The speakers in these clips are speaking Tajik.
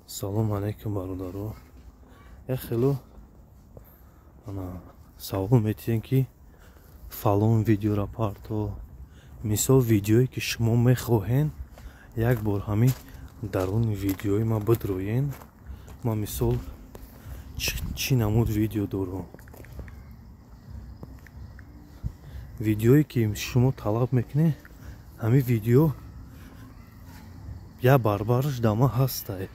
Салом алейкум, бародаро. Як хело ана савол метиҳем, ки фалон видеора парто. Мисол, видеое ки шумо мехоҳен, як бор ҳамин даруни видеои ма бидроен. Ма, мисол, чӣ намуд видео дорам? Видеое ки шумо талаб мекунед, ҳамин видео як барбараш дама ҳастай.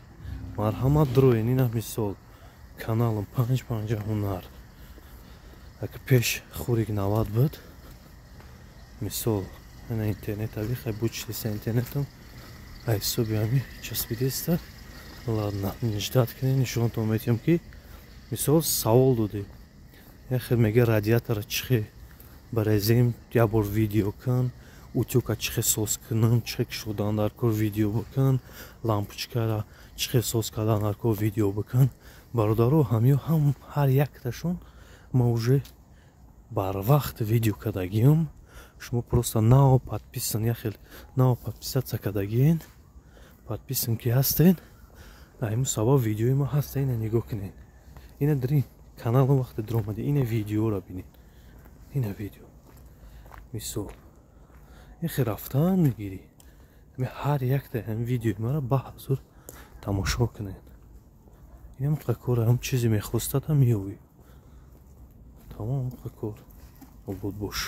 Марҳамат, дроен. Ина, мисол, каналам панҷ панҷа ҳунар. Ака пеш хурик 90 буд. Мисол, ина интернет авихай бучтеса, интернетам ҳисоби ҳами часпидеста. Ладно, ждать кунед, нишонтон метиҳам, ки, мисол, савол додем. Яхел мега: радиатора чихе барезем, як бор видео кун, утюка чихе соз кунам, чихе кушодан дар кор, видео бикун, лампочкара чихе соз кардан дар кор, видео бикун. Бародаро, ҳамиё ҳам ҳар якташон ма уже барвақт видео кардагиам. Шумо просто нао подписан, яхел нао подписаться кардагиен, подписан ки ҳастен, айму сабаб видеои ма ҳаста. Ина нигоҳ кунед, ина дарин каналам вақте дуромади, ина видеоро бинед, ина видео. Мисол, ихе рафтан мегирӣ, ҳар якта ҳам видеои мара ба ҳазур тамошо кунед. Инам кор ҳам чизе мехостадам меёвӣ. Тамом, кор обод бош.